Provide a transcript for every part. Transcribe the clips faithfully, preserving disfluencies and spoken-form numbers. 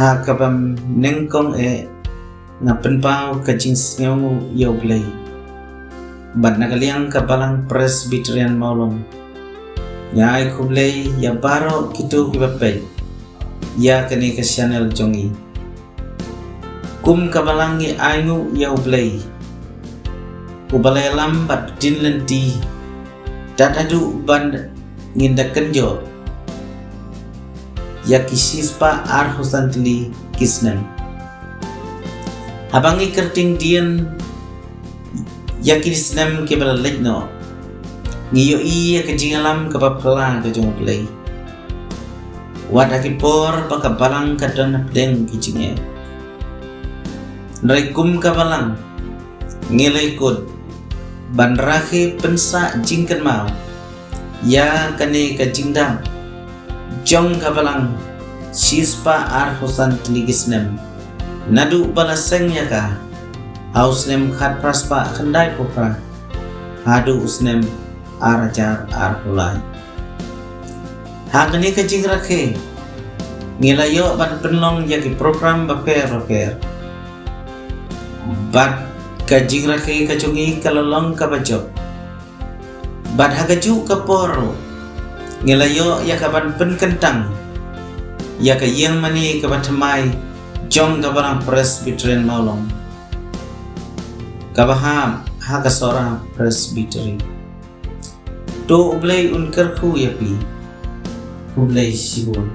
Ha kaba nyngkong eh nga pynpaw ka jingsngewnguh ïa U Blei. Bad na ka liang ka Balang Presbyterian Mawlong, nga ai khublei ïa baroh kito kiba peit ïa kane ka channel jong ngi. Kum ka Balang ngi ainguh ïa U Blei uba la ïalam bad btin lynti, tad haduh ban ngin da kynjoh ïa ki shispah arphew san tylli ki snem. Haba ngi kyrteng dien ïa ki snem kiba la leit noh, ngi ïohi ïa ka jingïalam kaba phylla ka jong U Blei. Wat ha ki por ba ka Balang ka don hapdeng ki jingeh. Hynrei kum ka Balang ngi la ïakut ban rakhe pynsah jingkynmaw ïa kane ka jingdap jong ka Balang shispah arphew san tylli ki snem, naduh ba la seng ïa ka ha u snem khatphra spah khyndaiphew phra haduh u snem ar hajar arphew lai. Ha kane ka jingrakhe ngi la ïoh ban pynlong ïa ki program bapher bapher. Bad ka jingrakhe ka jong ngi ka la long kaba jop. Bad ha kajuh ka por ruh ngi la ïoh ïa ka ban pynkyntang ïa ka ïing mane kaba thymmai jong ka Balang Presbyterian Mawlong, kaba hap ha ka Sohra Presbytery. To U Blei un kyrkhu ïa phi. Khublei shibun.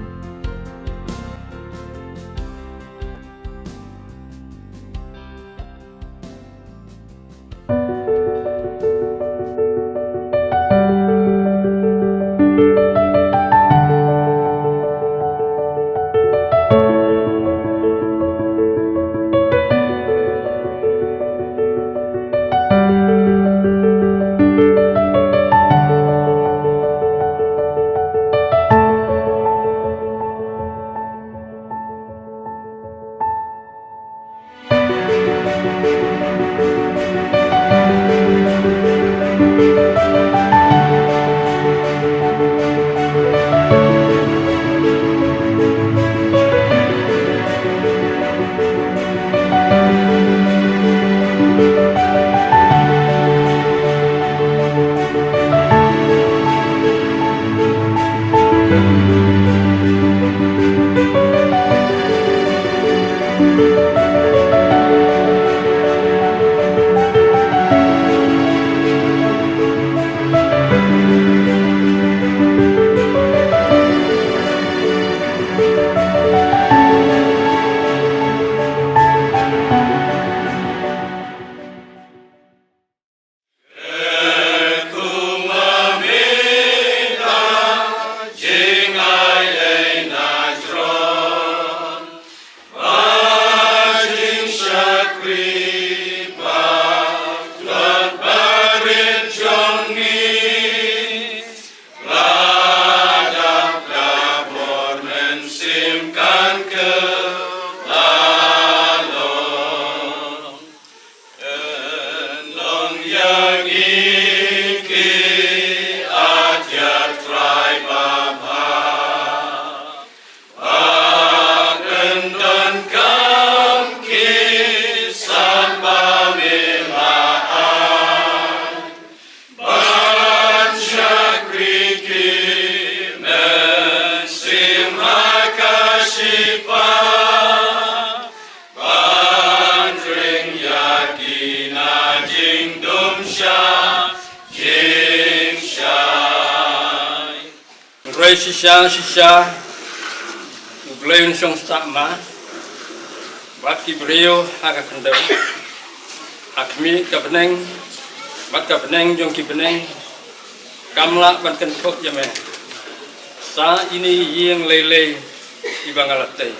Hynrei shisha shisha U Blei un shong sah ma bad ki briew ha ka khyndew, ha khmih ka bneng bad ka bneng jong ki bneng, kam lah ban kynthup ïa me. Sa ine i ïing lei lei iba nga la tei.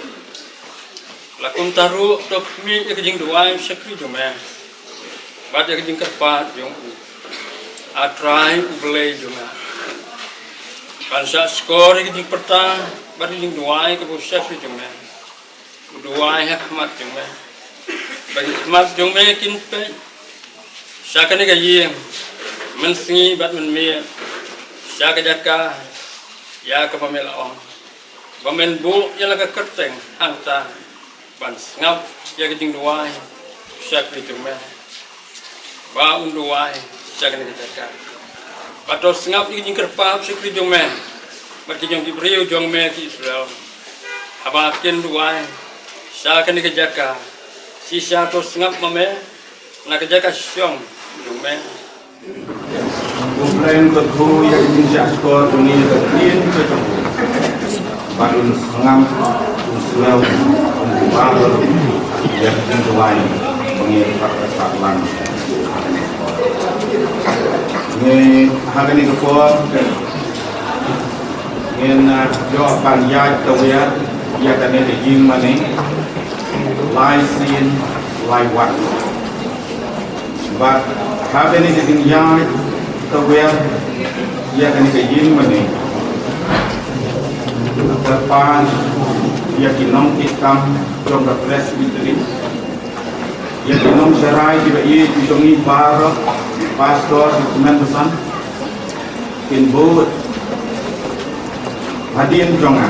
La kumta ruh to khmih ïa ka jingduwai shakri jong me bad ïa ka jingkyrpad jong u, A Trai U Blei jong nga. Ban shah shkor ïa ka jingpyrta bad ïa ka jingduwai kaba u shakri jong me u duwai ha khmat jong me, ba ki khmat jong me kin peit sha kane ka ïing mynsngi bad mynmiet, sha ka jaka ïa kaba me la ong. ba men buh ïa la ka kyrteng hangta ban sngap ïa ka jingduwai shakri jong me, ba un duwai sha kane ka jaka. Ba to sngap ïa ka jingkyrpad shakri jong me bad ki jong ki briew jong me ki Israel, haba kin duwai sha kane ka jaka. Shisha to sngap ma me na ka jaka shong jong me. Kumne to ïa ka jingshah shkor jong ngi ïa ka ktien ka jong u. Bad un sngap, un sngap, un duwai ïa ka jingduwai ba ngi pat ka sah lang. Ngi ha kane ka por ngin, ah, ïoh ban ïaid tawiar ïa kane ka ïing mane lai sien lai wat. Bad ha kane ka jingïaid tawiar ïa kane ka ïing mane, kyrpad ïa ki nongkitkam jong ka Presbytery, ïa ki nongsharai kiba ïeit jong ngi baroh, pastor, ki kmen basan, kin bud hadien jong nga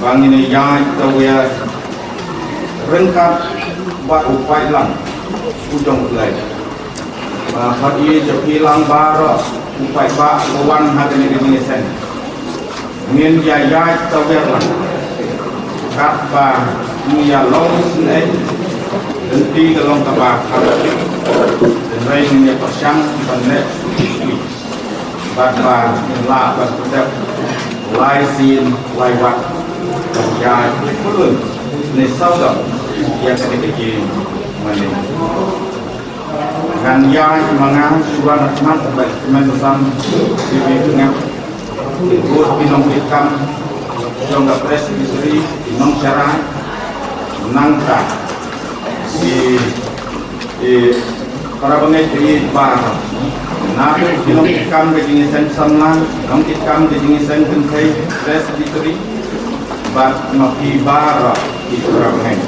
ba ngin ïaid tawiar ryngkat bad u paidlang u jong U Blei. Ba hot ïa jong phi lang baroh u paidbah ba wan ha kane ka jingïaseng. Ngin ïa ïaid tawiar lang katba ngi ïa long sngewsih. Lynti ka long kaba kham. Hynrei ngin ïa pyrshang ban leh sngewsih. Bad ba ngin lah ban pyndep lai sien lai wat ban ïaid pyrlun ne sawdong ïa kane ka jingmane. Ngan ïaid ma nga shuwa na khmat bad kmen basan, ki bangeit, ki bud, ki nongkitkam jong ka Presbytery, ki nongsharai, nangta ki, ki para bangeit ki baroh. Naduh ki nongkitkam ka jingïaseng samla, nongkitkam ka jingïaseng kynthei Presbytery, bad ma phi baroh ki para bangeit.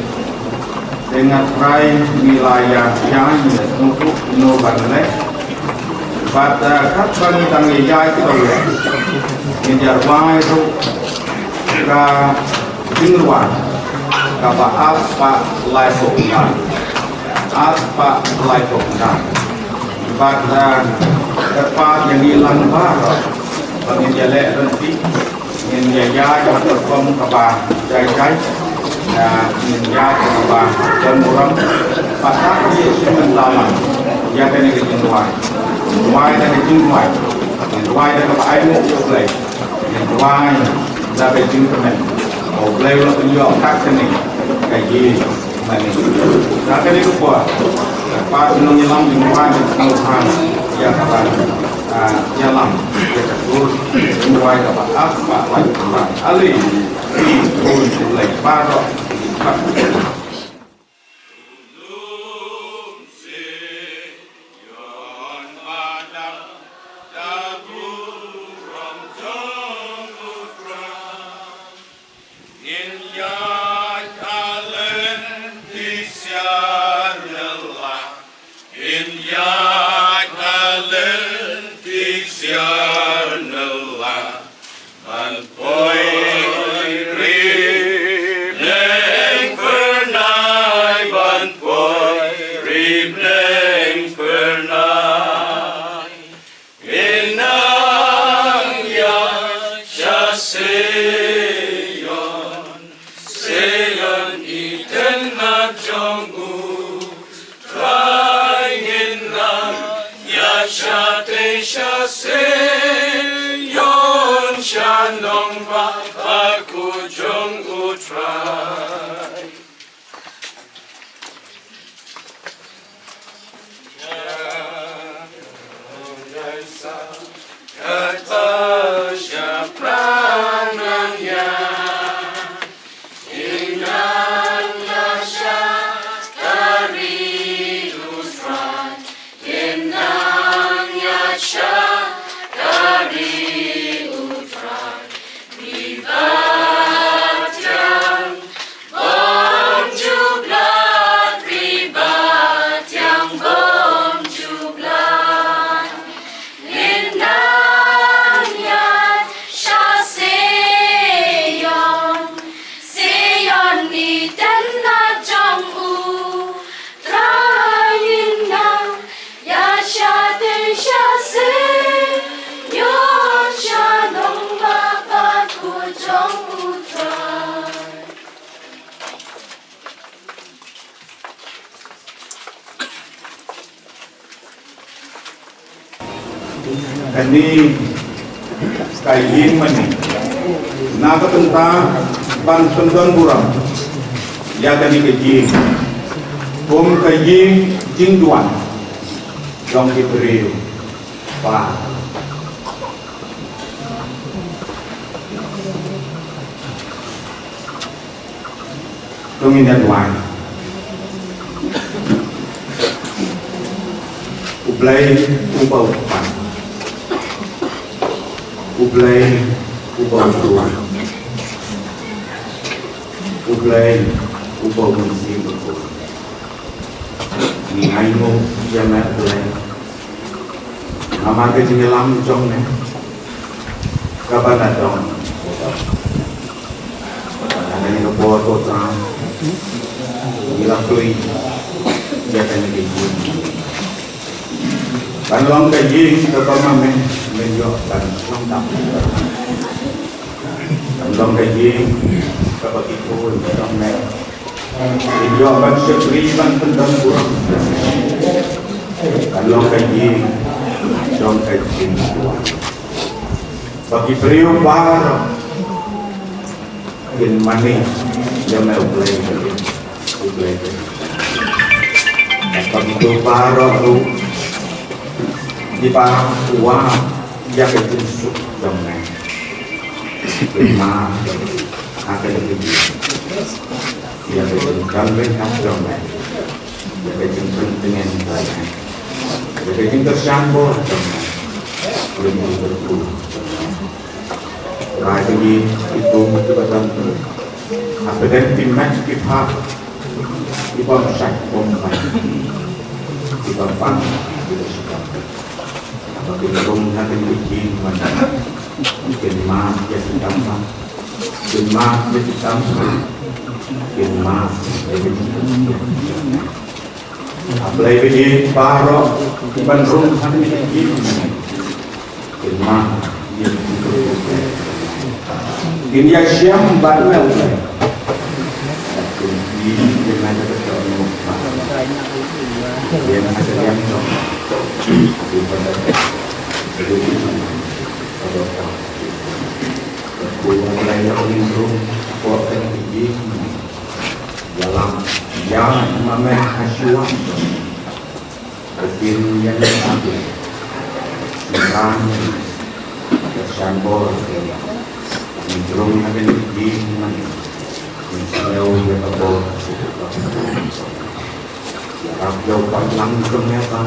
Te nga trai ngi la ïa ïa ngi sngewthuh no ban leh. Bad, eh, katba ngi dang ïa ïa kita ïa, ngin ïa rwai ruh ka jingrwai kaba arspah laiphew khyndai. Arspah laiphew khyndai. Bad, eh, kyrpad ïa ngi lang baroh ba ngin ïa leh ryntih. Ngin ïa ïaid ha ka rukom kaba jai jai. Ngin ïaid kaba don burom. Bad ha ka jingïaseng daman ïa kane ka jingrwai, rwai da ka jingrwai. Ngin rwai da kaba ainguh ïa U Blei. Ngin rwai da ka jingkmen ba U Blei u la pynïoh kat kane ka ïing. Mane, da kane ka por, ka pat nongïalam jingwan jingwan ïa ka ban, ah, ïalam ïa ka tur jingwan ka ba ap ba wan jingwan. Ale, i un lai paro. Ngin ïaid ha lynti siar na la. Ngin ïaid ha lynti siar na la. Ban poi ri bleng pyrnai, ban poi ri bleng pyrnai. Nang ïa sha Sion, Sion i tnat jong U Trai. Nang ïa shatei sha Sion, sha nongbah bakhuid jong U Trai. Kane ka ïing mane, na ka bynta ban pyndon burom ïa kane ka ïing kum ka ïing jingduwai jong ki briew ba To ngin ïa duwai. U Blei uba u Kpa, U Blei uba u Trai, U Blei uba u Mynsiem Bakhuid. Ngi ainguh ïa me Blei. Namar ka jingïalam jong me kaba na dong. Kane ka por ko Trai, ngi la plie ïa kane ka ïing. Kan long ka ïing kaba ma me men ïoh ban shong dap. Kan long ka ïing kaba ki khun jong me kin ïoh ban shakri ban pyndon burom. Kan long ka ïing jong ka jingduwai ba ki briew baroh kin mane ïa me U Blei, U Blei. Ba ki briew baroh ruh kiba wad ïa ka jingsuk jong me. Kin mad ha kane ka ïing ïa ka jingkyrmen jong me, ïa ka jingpyntngen jong me, ïa ka jingkyrshan bor jong me. Ïa ka jingkyrkhu jong me. Trai, ïa kito kiba don hapdeng ki met ki phad, kiba shait bym bai, kiba pang, kiba shait. Haba kin rung ha kane ka ïing mane, kin mad ïa ki kam, kin mad ïa ki kam, kin mad ïa ki kam. A Blei ba ïeit, baroh kiban rung ha kane ka ïing, kin mad ïa ki kam, kin ïashem bad me Blei. Kin ïa na ka ka ka ka ka ka ka ka ka ka ka Ïalam ïa ma me ha shuwa. Ka kin ïa me ha shuwa. Sngewbha ïa me. Ka shan bor ïa me. Ngi drong ha kane ka ïing ma me. Ngi sngew ïa ka bor. Ïarap ïa u paidlang jong me ba.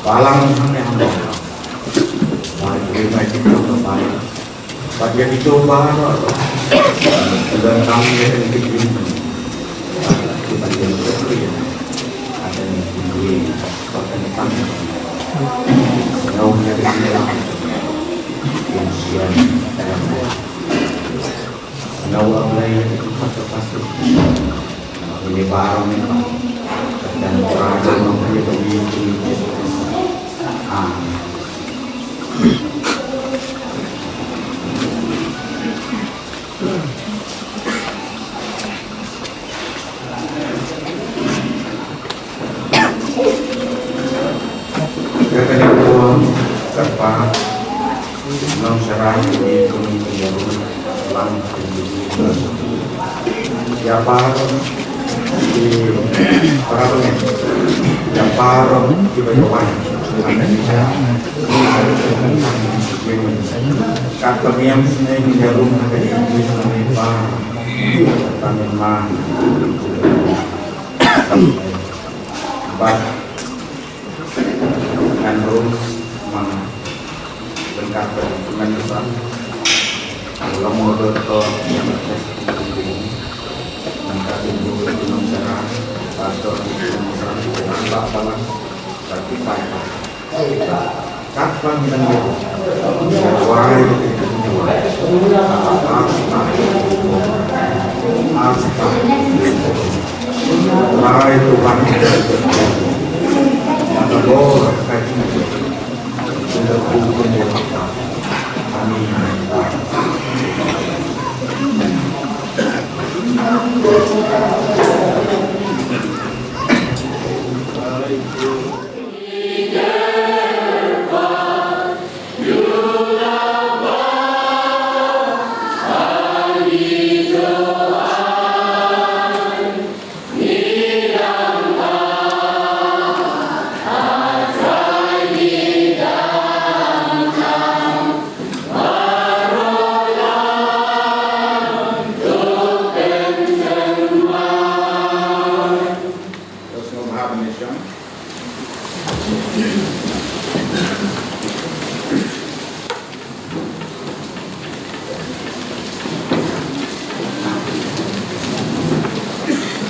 Balang hangne hangne. Ba ïa me jingdon ba. Ba ïa kito baroh. Ba dang ïa kane ka ïing. Ba ïa kane ka ïing. Ba ïa kane ka ïing. Ba ïa kane ka ïing. Ïa kane ka ïing. Nga wan Blei ïa ki kat ka pastor. Nga wan ïa baroh ngi ba. Ka dang Trai jong nga ïa ka ïing jong ngi. Amen. Ïa kane ka por, kyrpad, nongshakri, ïa kane ka ïing, lang, ïa baroh, ïa baroh, ïa baroh, ïa baroh, kat ka miang sini, ïa rum, ïa baroh, ïa baroh, Bad ngan rung ma nga ryngkat bad i kmen ka san. Long mo dot to ïa ka test. Ngan ka tin bu ki nong sara. Bad to ki nong sara. Ba ba lang. Bad ki pai ba. Kat ba ngi dang ïa wai. Asta. Asta. Wai Tuhan. Ata bor ka jingkyrkhu. Amin.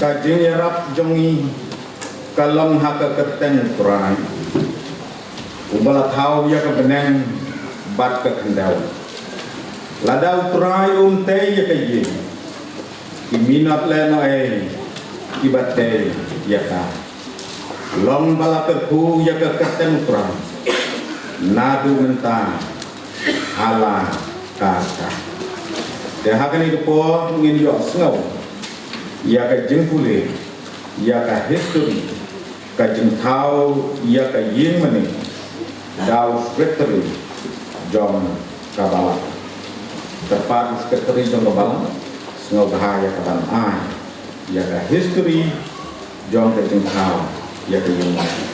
Ka jingïarap jong ngi ka long ha ka kyrteng U Trai, uba la thaw ïa ka bneng bad ka khyndew. Lada U Trai um tei ïa ka ïing, ki minot lehnohei kiba tei ïa ka. Long ba la kyrkhu ïa ka kyrteng U Trai naduh mynta hala karta. Te ha kane ka por ngin ïohsngew ïa ka jingpule ïa ka history ka jingthaw ïa ka ïing mane da u secretary jong ka balang. Kyrpad u secretary jong ka balang sngewbha ïa ka ban ai ïa ka history jong ka jingthaw ïa ka ïing mane.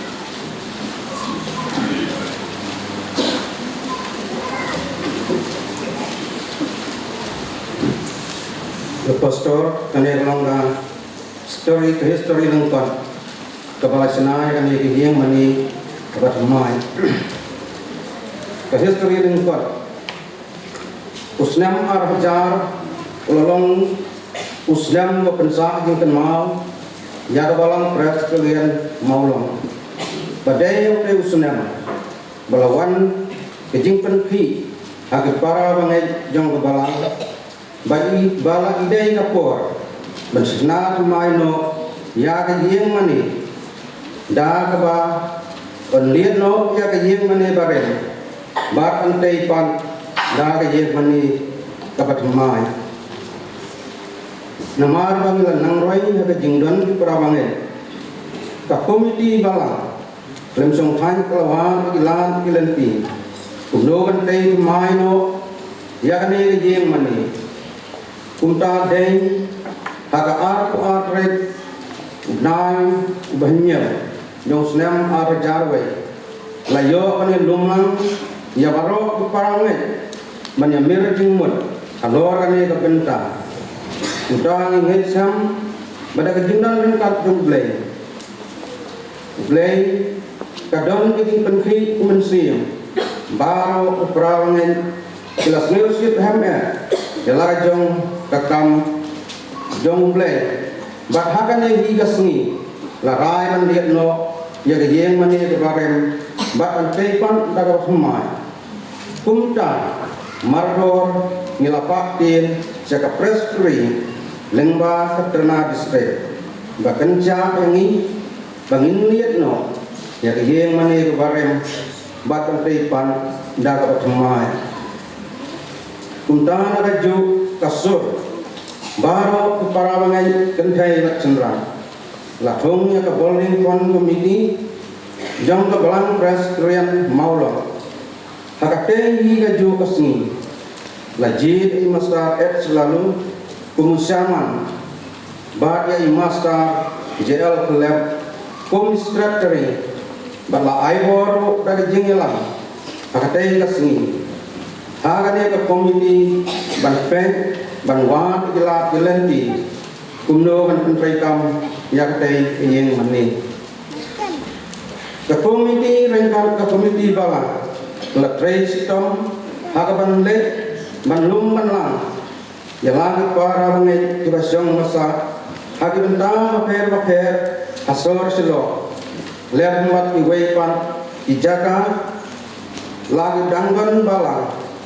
Ka pastor, kane ka long ka story, ka history lyngkot kaba la shna ïa kane ka ïing mane kaba thymmai. Ka history lyngkot. U snem ar hajar u la long u snem ba pynsah jingkynmaw ïa ka Balang Presbyterian Mawlong. Ba dei hangtei u snem ba la wan ka jingpynkhih ha ki para bangeit jong ka balang, ba i, ba la i dei ka por ban shna thymmai noh ïa ka ïing mane da kaba pynliat noh ïa ka ïing mane barem bad pynthei pat da ka ïing mane kaba thymmai. Namar ba ngi la nang roi ha ka jingdon ki para bangeit, ka komiti balang lem shong thaiñ ka la wad ki lad ki lynti kumno ban tei thymmai noh ïa kane ka ïing mane. Kumta dei ha ka arphew ar tarik u bnai uba hynñiew jong u snem ar hajar wei, la ïoh ban ïalum lang ïa baroh ki para bangeit ban ïamir jingmut halor kane ka bynta. Kumta ngi ngeit skhem ba da ka jingdon ryngkat jong U Blei, U Blei, ka don ka jingpynkhih mynsiem. Baroh u para bangeit ki la sngewsih hem eh ïa la ka jong ka kam jong U Blei. Bad ha kane hi ka sngi la rai ban liat noh ïa ka ïing mane kaba rem bad ban tei pat da kaba thymmai. Kumta mardor ngi la pah ktien sha ka Presbytery lyngba ka Tyrna District ba kynjah ïa ngi ba ngin liat noh ïa ka ïing mane kaba rem bad ban tei pat da kaba thymmai. Kumta na kajuh ka sur baroh ki para bangeit kynthei bad shynrang la thung ïa ka Building Fund Committee jong ka Balang Presbyterian Mawlong. Ha katei hi kajuh ka sngi la jied ïa i Master H Lalu kum u Chairman bad ïa i Master J L Khlep kum i Secretary bad la ai bor ruh da ka jingïalang ha katei ka sngi ha kane ka komiti ban peit ban wad ïa la ki lynti kumno ban pyntreikam ïa katei ka ïing mane. Ka komiti ryngkat ka komiti balang la trei shitom ha ka ban leh ban lum ban lang ïa la ki para bangeit kiba shong ba sah ha ki bynta bapher bapher ha sor Shillong. Lem bad kiwei pat ki jaka la ki dang don balang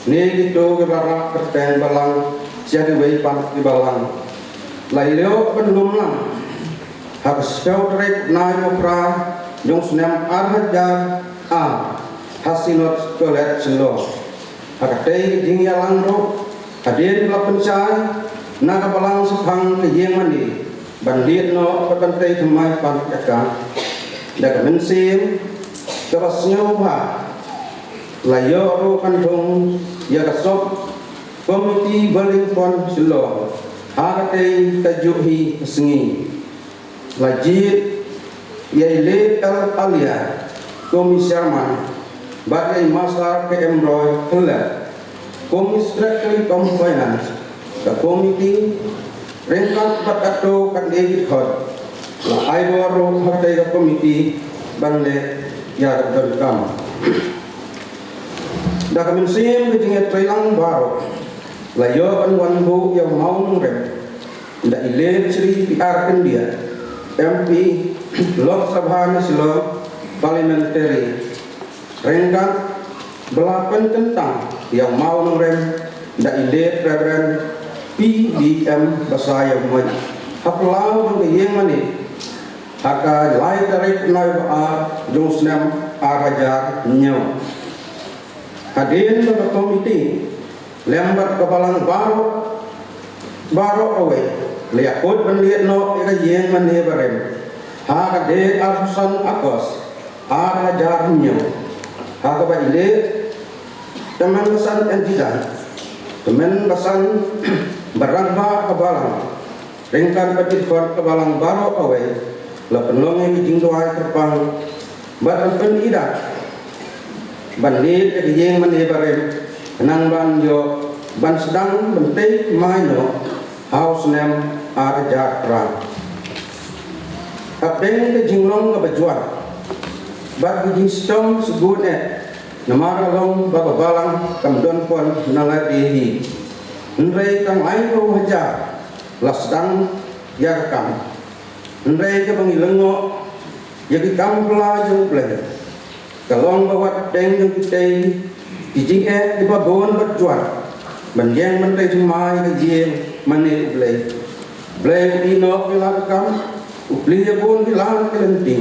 ne kito kiba rah kyrteng balang sha kiwei pat ki balang. La ïoh ban lum lang ha ka shiphew tarik bnai ba phra jong u snem ar hajar ar ha Synod College Shillong. Ha katei ka jingïalang ruh hadien ba la pynshai na ka balang shaphang ka ïing mane ban liat noh bad ban tei thymmai pat ïa ka. Da ka mynsiem kaba sngewbha la ïoh ruh ban thung ïa ka sub committee Building Fund Shillong ha katei kajuh hi ka sngi. La jied ïa i Late L Alia kum i Chairman bad ïa i Master K M Roy Khlep kum i Secretary cum Finance. Ka komiti ryngkat bad kato katne ki dkhot la ai bor ruh ha katei ka komiti ban leh ïa ka donkam. Da ka mynsiem ka jingïatreilang baroh la ïoh ban wan buh ïa u mawnongrim da i Late Shri P R Kyndiah, M P Lok Sabha na Shillong Parliamentary, ryngkat ba la pynkyntang ïa u mawnongrim da i Late Reverend P D M Basaiawmoit, ha phyllaw jong ka ïingmane, ha ka lai tarik u bnai ba ar jong u snem ar hajar hynñiew. Hadien ba ka komiti lem bad ka balang baroh, baroh kawei la ïakut ban leit noh ïa ka ïingmane barim ha ka date arphew san August ar hajar hynñiew, ha kaba i Late Tymmen Basan N T Dang, Tymmen Basan bad rangbah ka balang, ryngkat bad ki dkhot ka balang baroh kawei, la pynlong ïa ki jingduwai kyrpang bad ban pyni da ban leit ïa ka ïingmane barim, khnang ban ïoh ban sdang ban tei thymmai noh ha u snem ar hajar phra. Hapdeng ka jinglong kaba jwat bad ka jingshitom sngewbha, namar ka long ba ka balang kam don fund na lade hi. Hynrei tang laiphew hajar la sdang ïa ka kam. Hynrei kaba ngi lyngngoh ïa ki kam phylla jong U Blei, ka long ba wat dang jong ki tei, ki jingeh kiba bun bad jwat ban ïeng ban tei thymmai ka ïingmane U Blei. U Blei u ïehnoh ïa la ka kam, u plie ïa bun ki lad ki lynti.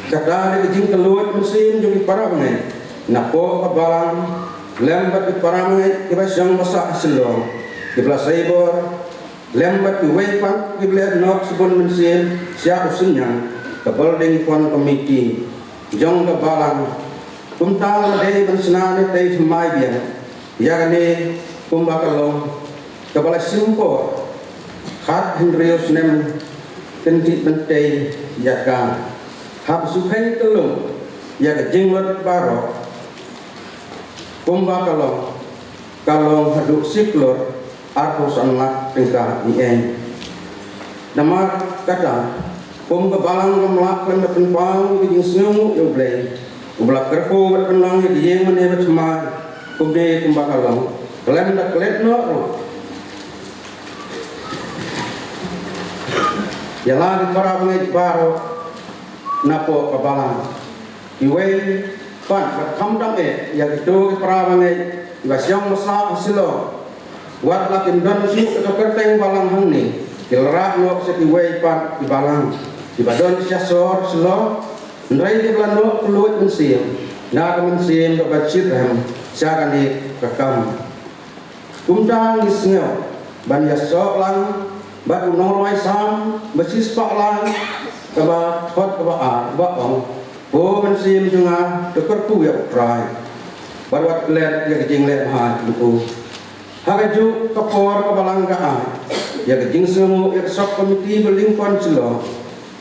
Kata da ka jingkylluid mynsiem jong ki para bangeit napoh ka balang lem bad ki para bangeit kiba shong ba sah ha Shillong, kiba la sei bor, lem bad kiwei pat kiba la ïehnoh shibun mynsiem sha u synñiang ka Building Fund Committee jong ka balang. Kumta la dei ban shna ne tei thymmai biang ïa kane kumba ka long kaba la shim por khathynriew snem, kyntiew ban tei ïa ka, hap shu kheiñ kyllum ïa ka jinglut baroh. Kumba ka long, ka long haduh shi klur arphew san lak tyngka ïing. Namar kata, kum ka balang kam lah khlem da pynpaw ïa ka jingsngewnguh ïa U Blei uba la kyrkhu ban pynlong ïa ka ïingmane bathymmai kumne kumba ka long, khlem da klet noh ruh ïa la ki para bangeit baroh napoh ka balang. Kiwei pat, bad khamtam eh ïa kito ki para bangeit kiba shong ba sah ha Shillong, wat la kim don shuh kato ka kyrteng balang hangne, ki la rah noh sha kiwei pat ki balang kiba don sha sor Shillong. Hynrei ki la noh kylluid mynsiem na ka mynsiem kaba shitrhem sha kane ka kam. Kumta ngi sngew ban ïasoh lang bad u nongrwai Salm ba shispah lai, kaba dkhot kaba ar ba ong: Ko mynsiem jong nga, to kyrkhu ïa U Trai, bad wat klet ïa ka jingleh bha jong u. Ha kajuh ka por ka balang ka ai ïa ka jingsngewnguh ïa ka sub committee Building Fund Shillong,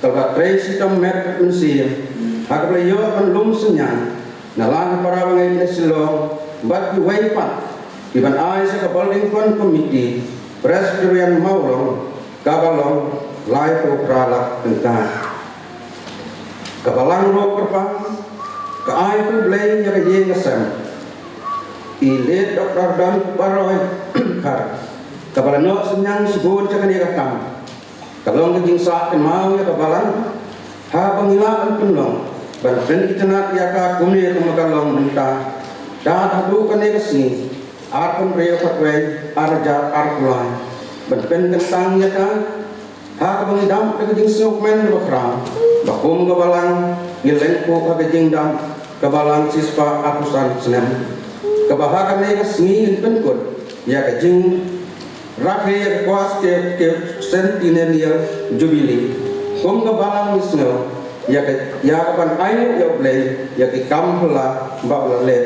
kaba trei shitom met bad mynsiem, ha kaba la ïoh ban lum synñiang na la ki para bangeit na Shillong bad kiwei pat kiban ai sha ka Building Fund Committee Presbyterian Mawlong, kaba long laiphew phra lak tyngka. Ka balang ruh kyrpang, ka ai U Blei ïa ka ïing ka sem i Late Doctor Don Baroh Dkhar, kaba la noh synñiang shibun sha kane ka kam. Ka long ka jingsah kynmaw ïa ka balang haba ngi lah ban pynlong ban pynitynnad ïa ka kumne kumba ka long mynta, tad haduh kane ka sngi, arphew hynriew khatwei ar hajar arphew lai, ban pynkyntang ïa ka ha kaba ngi dap da ka jingsngewkmen kaba khraw ba kum ka balang ngi lyngkhuh ha ka jingdap ka balang shispah arphew san snem, kaba ha kane ka sngi ngin pynkut ïa ka jing rakhe ïa ka kwah square, square centennial jubilee. Kum ka balang ngi sngew ïa ka, ïa ka ban ainguh ïa U Blei ïa ki kam phylla ba u la leh.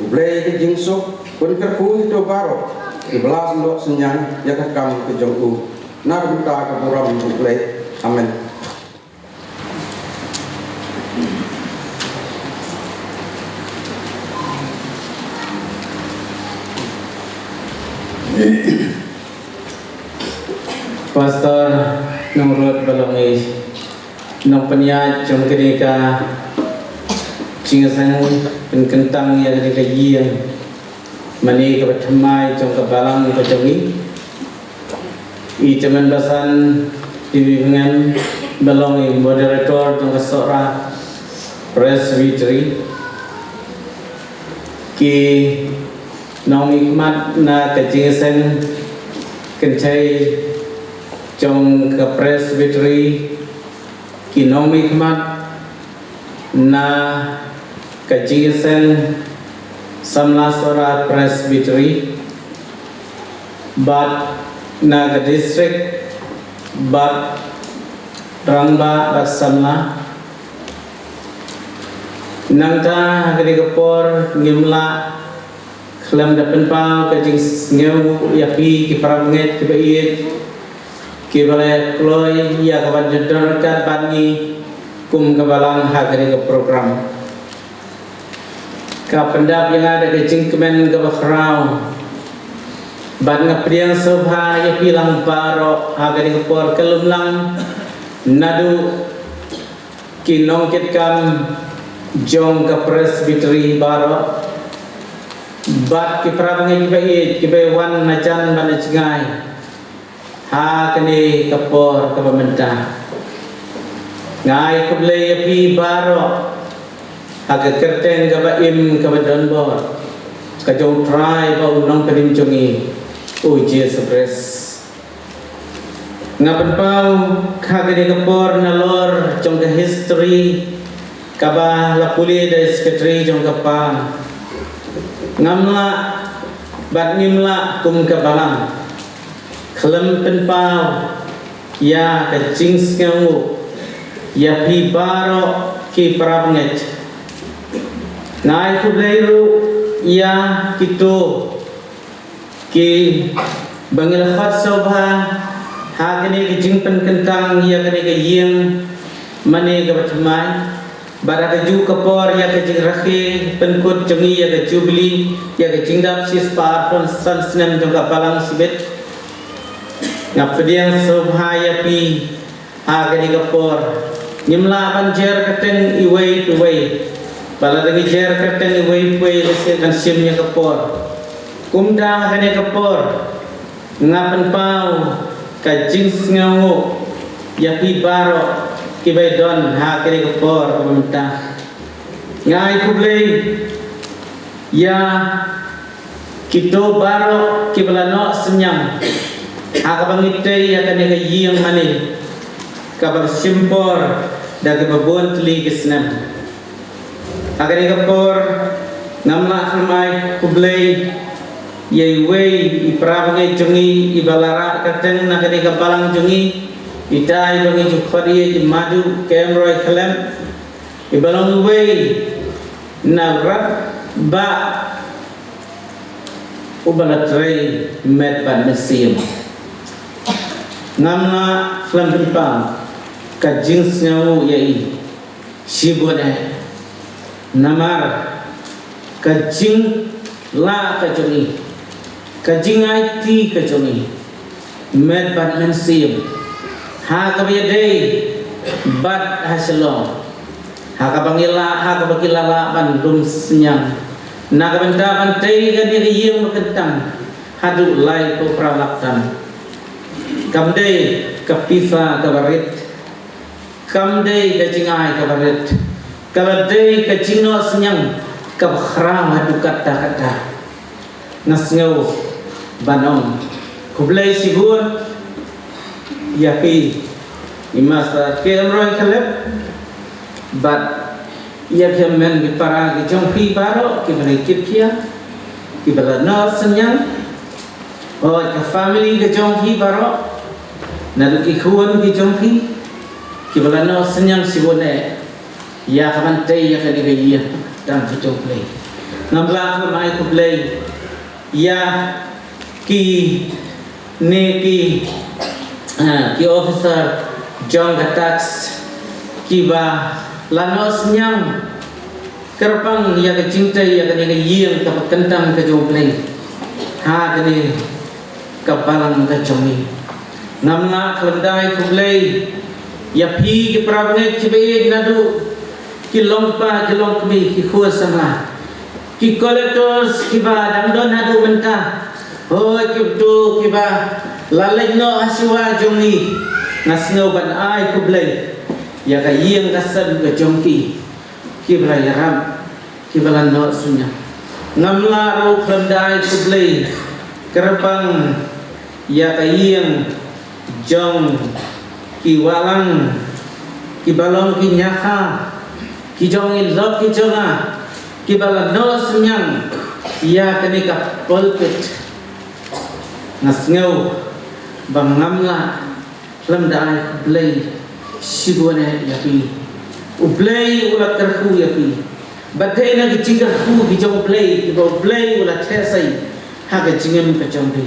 U Blei ka jingsuk un kyrkhu ïa kito baroh kiba la sngewthuh synñiang ïa ka kam ka jong u. Na ka bynta ka burom U Blei. Amen. Pastor Nongrut ba long i nongpynïaid jong kane ka jingïaseng pynkyntang ïa kane ka ïing mane kaba thymmai jong ka balang ka jong i. I Chairman Basan T V Bngen, ba long i moderator jong ka Sohra Presbytery, ki nongmihkhmat na ka jingïaseng kynthei jong ka Presbytery, ki nongmihkhmat na ka jingïaseng samla Sohra Presbytery, bad na ka district, bad rangbah bad samla. Nangta ha kane ka por ngim lah khlem da pynpaw ka jingsngew ïa phi ki para bangeit kiba ïeit, kiba la kloi ïa ka ban jynjar ryngkat bad ngi kum ka balang ha kane ka program. Ka pyndap ïa nga da ka jingkmen kaba khraw, bad nga pdiang sngewbha ïa phi lang baroh ha kane ka por ka lum lang, naduh ki nongkitkam jong ka Presbytery baroh, bad ki para bangeit kiba ïeit kiba wan na jan bad na jngai ha kane ka por kaba mynta. Nga ai khublei ïa phi baroh ha ka kyrteng kaba im kaba donbor ka jong u Trai bad u Nongpynim jong ngi, u Jisu Khrist. Nga pynpaw ha kane ka por nalor jong ka history kaba la pule da i secretary jong ka PAN. Ngam lah bad ngim lah kum ka balang khlem pynpaw ïa ka jingsngewnguh ïa phi baroh ki para bangeit. Nga ai khublei ruh ïa kito kiba ngi la khot sngewbha ha kane ka jingpynkyntang ïa kane ka ïing mane kaba thymmai, bad ha kajuh ka por ïa ka jingrakhe pynkut jong ngi ïa ka Jubili, ïa ka jingdap shispah arphew san snem jong ka balang shibit. Nga pdiang sngewbha ïa phi ha kane ka por. Ngim lah ban jer kyrteng iwei pa iwei. Ba lada ngi jer kyrteng iwei pa iwei, lehse kan shim ïa ka por. Kumta ha kane ka por nga pynpaw ka jingsngewnguh ïa phi baroh kiba don ha kane ka por kaba mynta. Nga ai khublei ïa kito baroh kiba la noh synñiang ha kaba ngi tei ïa kane ka ïing mane kaba shim por da kaba bun tylli ki snem. Ha kane ka por ngam lah khlem ai khublei ïa iwei i para bangeit jong ngi iba la rah kyrteng na kane ka balang jong ngi, ita iba ngi ju khot ïa i Madu Kemroi Khlem, iba long iwei na u rangbah uba la trei met bad mynsiem. Ngam lah khlem pynpaw ka jingsngewnguh ïa i shibun eh. Namar ka jinglah ka jong i, ka jingaiti ka jong i met bad mynsiem ha kaba ïadei bad ha Shillong, ha kaba ngi lah, ha kaba ki la lah ban lum synñiang na ka bynta ban tei kane ka ïing ba kyntang haduh laiphew phra lak tam. Kam dei ka pisa kaba rit, kam dei ka jingai kaba rit, ka la dei ka jingnoh synñiang kaba khraw haduh katta katta. Nga sngew ban ong khublei shibun ïa phi, i Master Kemroi Khlem, bad ïa ki hynmen ki para ki jong phi baroh kiba la kit khia, kiba la noh synñiang. Hooid, ka family ka jong phi baroh, naduh ki khun ki jong phi, kiba la noh synñiang shibun eh ïa ka ban tei ïa kane ka ïing tang ka jong U Blei. Ngam lah khlem ai khublei ïa kine ki, ah, ki officer jong ka tax kiba la noh synñiang kyrpang ïa ka jingtei ïa kane ka ïing kaba kyntang ka jong U Blei ha kane ka balang ka jong ngi. Ngam lah khlem da ai khublei ïa phi ki para bangeit kiba ïeit naduh ki longkpa ki longkmie, ki khun samla, ki collectors kiba dang don haduh mynta, hooid, kito kiba La leit noh ha shuwa jong ngi, nga sngew ban ai khublei ïa ka ïing ka sem ka jong ki, kiba la ïarap, kiba la noh synñiang. Ngam lah ruh khlem da ai khublei kyrpang ïa ka ïing jong ki Wahlang, kiba long ki ñiakha, ki jong i lok ki jong nga, kiba la noh synñiang ïa kane ka pulpit. Nga sngew ba ngam lah khlem da ai khublei shibun ïa phi. U Blei u la kyrkhu ïa phi. Bad dei na ka jingkyrkhu ka jong U Blei, ba U Blei u la theh sei ha ka jingim ka jong phi,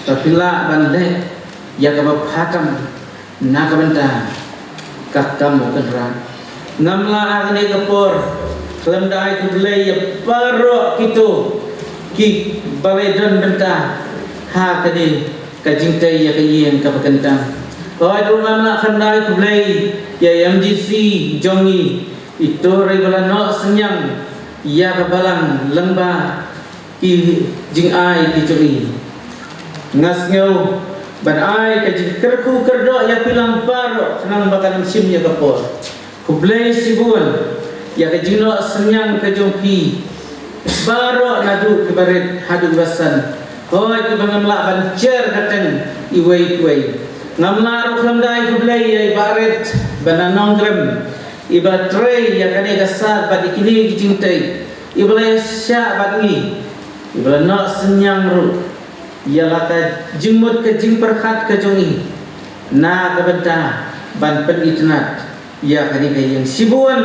ba phi lah ban leh ïa kaba bha tam na ka bynta ka kam u Kynrad. Ngam lah ha kane ka por khlem da ai khublei ïa baroh kito kiba la don bynta ha kane ka jingtei ïa ka ïing kaba kyntang. Hooid ruh ngam lah khlem da ai khublei ïa i M D C jong ngi, i Tor, iba la noh synñiang ïa ka balang lyngba ki jingai ki jong i. Nga sngew ban ai ka jingkyrkhu kyrdoh ïa phi lang baroh, khnang ba kan ym shim ïa ka por. Khublei shibun ïa ka jingnoh synñiang ka jong phi baroh, naduh kiba rit haduh kiba san. Hooid, kiba ngam lah ban jer kyrteng iwei pa iwei. Ngam lah ruh khlem da ai khublei ïa i Bah Rit ba na Nongkrem, iba trei ïa kane ka sad bad ïa kine ki jingtei, iba la ïashah bad ngi, iba la noh synñiang ruh ïa la ka jingmut ka jingpyrkhat ka jong i na ka bynta ban pynitynnad ïa kane ka ïing. Shibun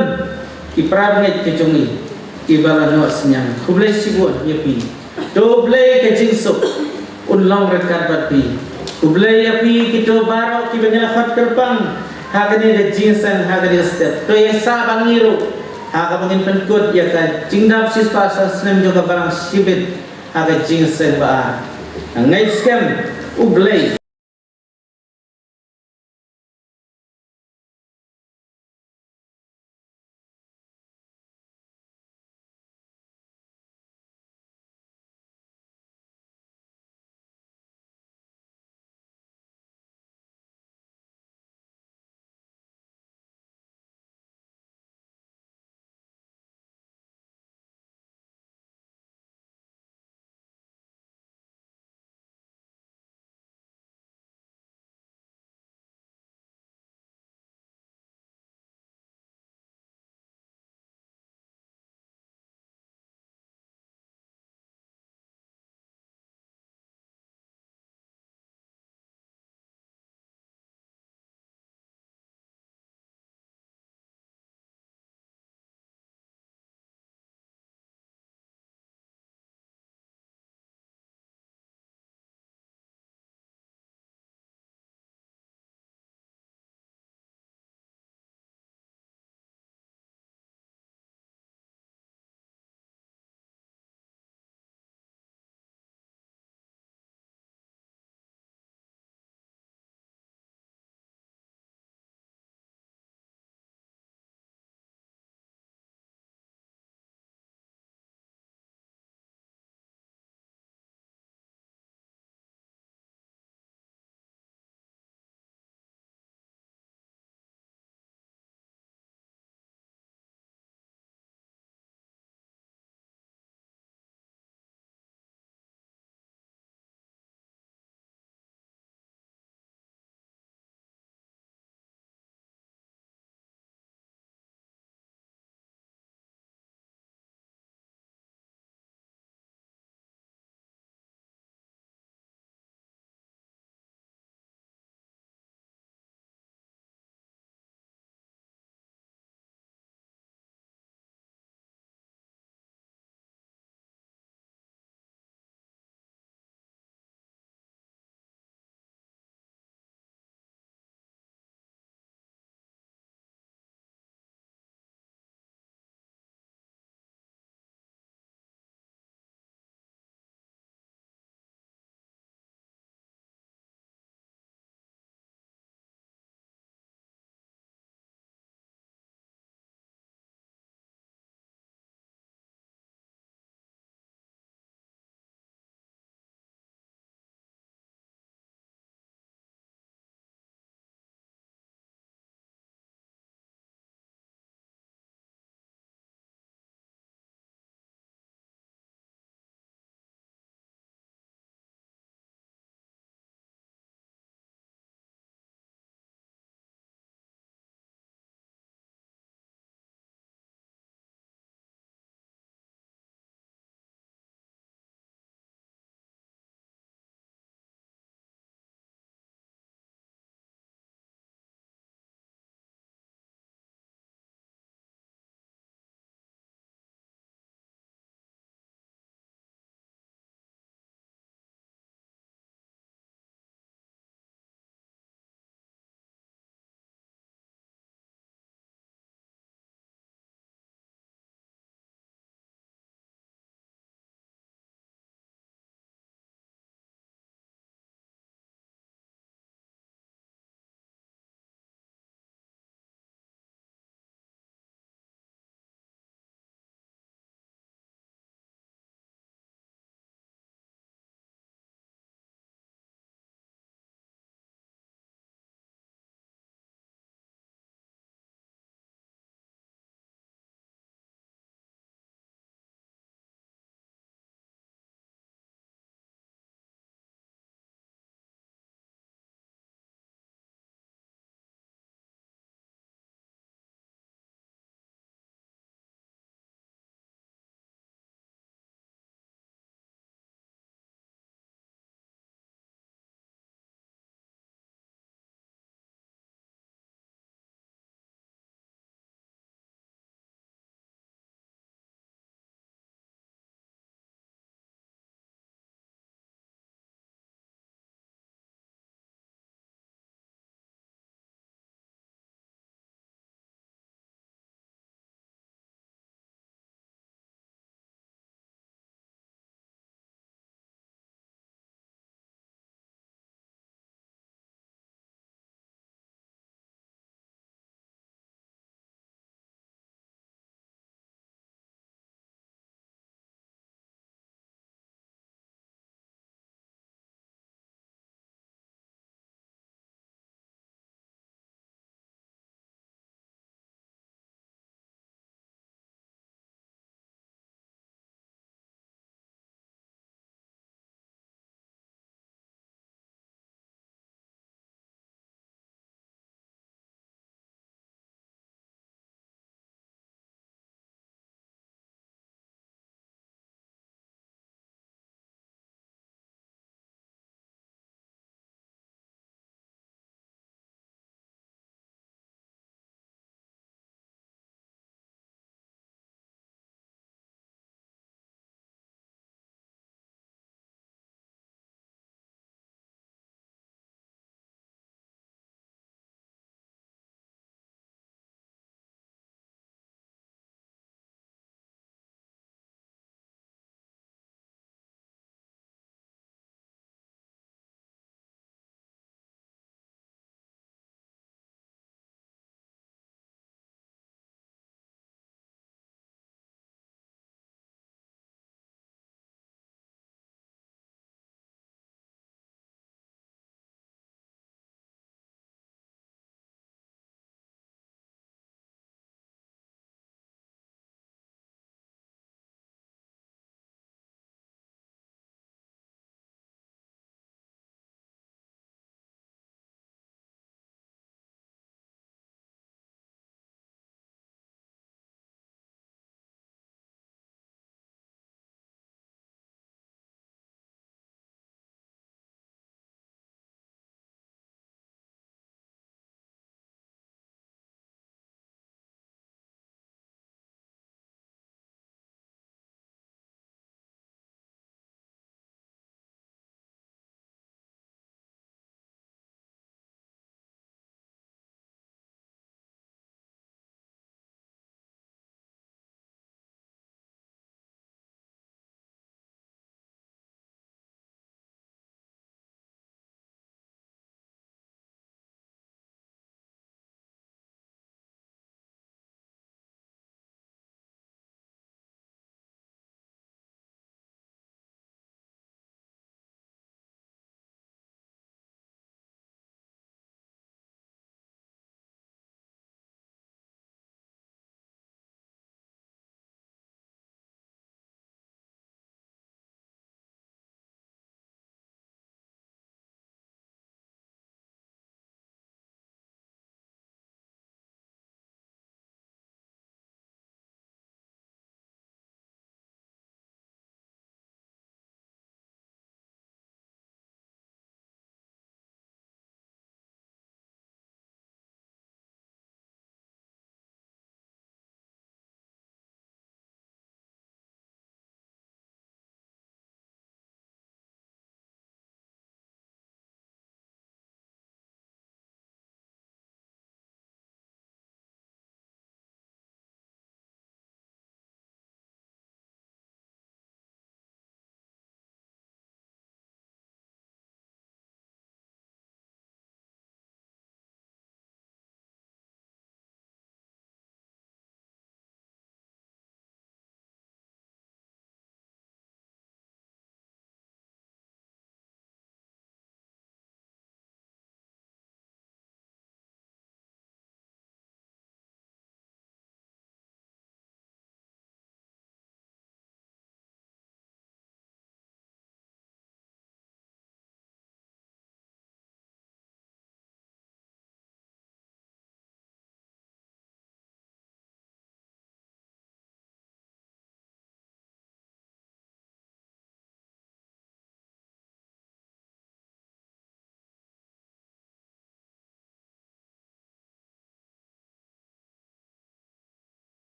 ki parabangeit ka jong i kiba la noh synñiang, khublei shibun ïa phi. To U Blei ka jingsuk un long ryngkat bad phi. Khublei ïa phi kito baroh kiba ngi la khot kyrpang ha kane ka jingïaseng, ha kane ka step. To ïasah bad ngi ruh ha kaba ngin pynkut ïa ka jingdap shispah san snem jong ka balang shibit ha ka jingïaseng ba ar. Nga ngeit skhem U Blei